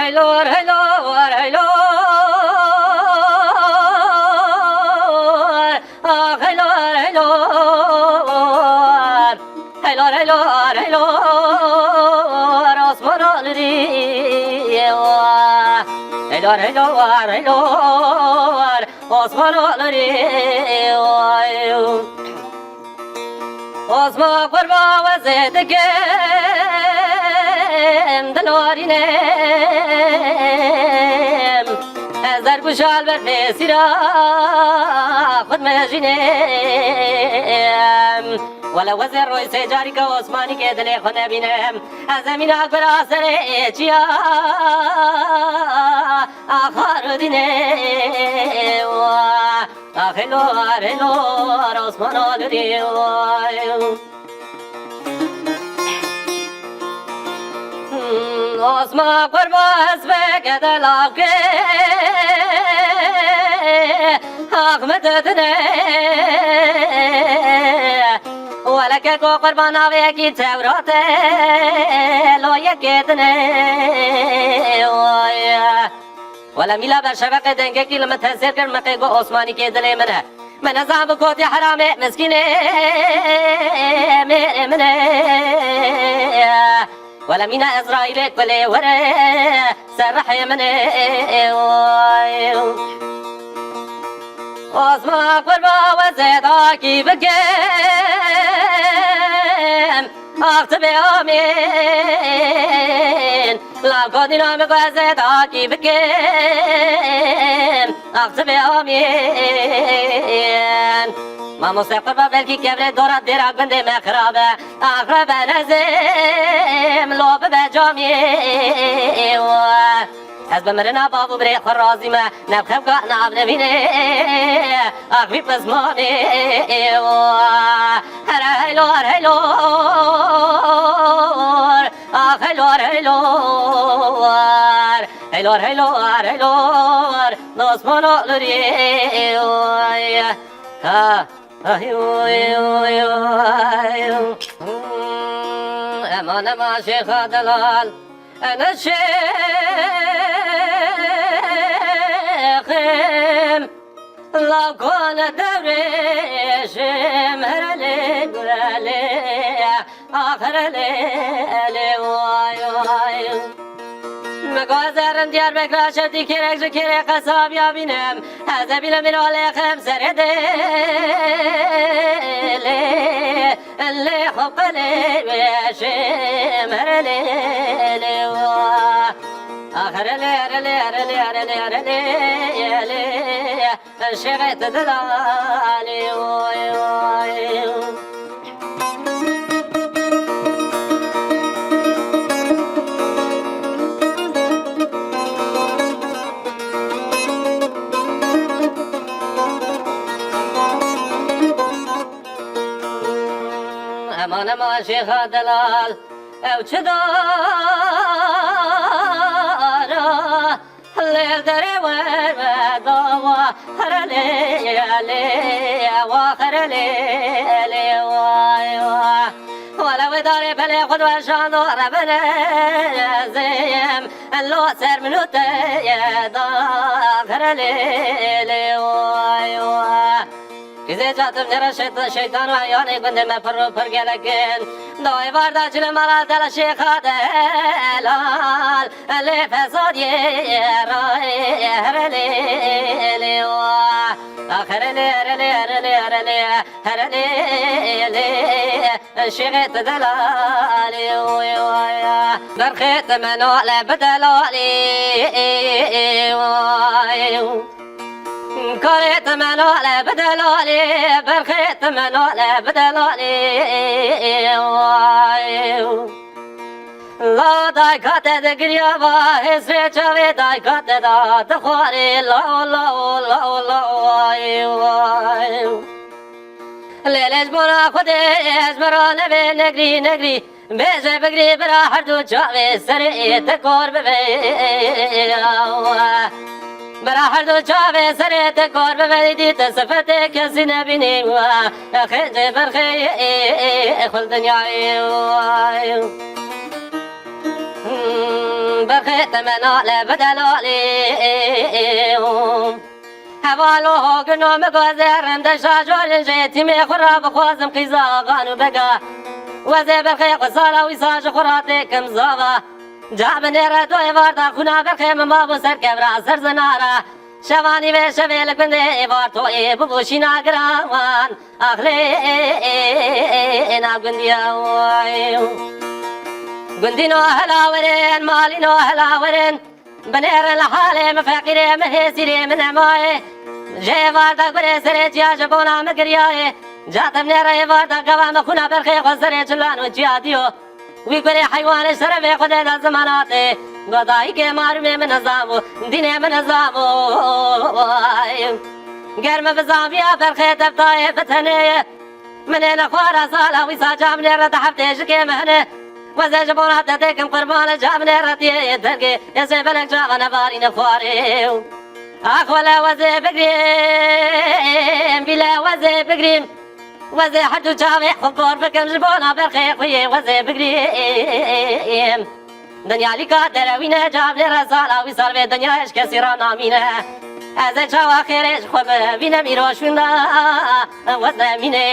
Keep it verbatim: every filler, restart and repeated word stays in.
Heylor, heylor, heylor. Ah, heylor, heylor. Heylor, heylor, heylor. Osman Alirî. Heylor, heylor, heylor. Osman Alirî. Osma qurba we zê dikim, dinorîne. Ez dergûşal ber pêsîra xwe mejîne. Wele we zê roy sê carî ke Osmanî ke dilê xwe nebînim. Ez zemîna gura serê çiya axar dîne. Ax, helor, helor, Osman Alirî, vay. Hmm, Osman qurba ez be gede lawke, ax, me dedine. Wele ke ko qurba navê yekî Tewrate, lo yekê dine, vay. Wele mîla berşeveqê dengekî li min tesîr kir, min qê got Osmanîkê dilê min e. Min nizan bi kotî heramê miskînê mêrê min e. Wele mîna Ezraîlê kulê were ser rihê min e. Oy. Osman qurba we zêdakî bikim. Ax, tu bê amîn. Lav godîna min ku ez ê dakî bikim. Ax, tu bê amîn. Mamoste qurba belkî kevrê dora dêra gundê me xirab e. Ax, rebe nezêm lo bibe camî. Ez bi mirina bav û birê xwe razî me, ne bi xewka nav nevînê, ax vî pismanê. Here heylor, heylor, ax heylor, heylor, heylor, heylor, heylor, Osman Alirî. Ha, ay, oy, oy, oy. Hmm, eman, eman, Şêxa delal. Ene şêxim, la kone dewrêşim, herelê gurelê, ax herelê, elê, vay, vay. Me gazerin Diyarbekir şevdî kêrek ji kêrê qesabiya bînim. Ez ê bînim îlalêxim serê dê. Lê, lê xwe qelê weşê merelê lê wa. Ax, erelê, erelê, erelê, erelê, erelê, lê. Şêxê te dilalê, oy, oy. Eman, eman, şêxa delal, ew çi dara, lê derê we, we dawa, herelê, lê, wa herelê, lê, wa, wa. Wala wê darê pelê xwe diweşando, rebine zêm, lo ser min û te ye da, herelê, lê, wa, wa. Kizê catim nêre şeytan, şeytan û eyanê gundê me pir û pir gelek in. Dawê var da cilê mala dela şêxa delal. Elê fesadiyê ray herelê lê wa. Ax herelê, herelê, herelê, herelê, herelê lê. Şêxê te delalê oy oy. Berxê te menale bi delalê oy. Karê te menale bi delalê, berxê te menale bi delalê. La dayka te digiriya va, hêsrê çavê dayka te da dixwarê, lao, lao, lao, lao, ay, ay. Lê lê ji bona Xwedê, ez ji me re nebe negrî, negrî. Bêje bigirî bira her du çavê serê te kor bibe. Bira her du çavê serê te kor bibe, dî te sifetê kesî nebînî. Xêncê berxê xul dinyayê. Berxê temena le bi delalê. Hevalo gino mi gozê rim de şajorin jê tîmê xwe ra bixwazim qîza xan û bega. Wezê berxê xwe sala wî sa ji xwe ra têkim zava. Ca binêre doyê varda xûna berxê min mabû ser kevra ser zinara. Şevanî vê şevê li gundê êvar toyê bibû şîna girawan. Axlê êna gundiya way. Gundîno hela werin, malîno hela werin. Binêrin li halê min feqîrê min hêsîrê min nemaye. Ji êvar de gurê serê çiya ji bona min giryaye. Ca te binêre êvar de gava min xûna berxê xwe serê çilan û çiya diyo. Wî gurê heywanê şerefê xwe de da zimanatê. Go dayikê marûmê min nizam û dînê min nizam û. Ger min bizaviya berxê deftayê bi tenê ye. Min ê nexwara sala wî sa camnê re di heftê jikê min hene. Wezê ji bona te têkim qurban e camnê re tiyê ye dergê. Ê sê belek çaxa nevarî nexwarê. Ax wele wezê bigirîm, bîle wezê bigirîm. Wezê her du çavê xwe kor bikim ji bona berxê xwe yê wezê bigirîm. Dinya lîka derewîne, camnê re sala wî sal vê dinyayê ji kesî re namîne. Ez ê çawa xêrê ji xwe bivînim îro şûnda wez nemîne.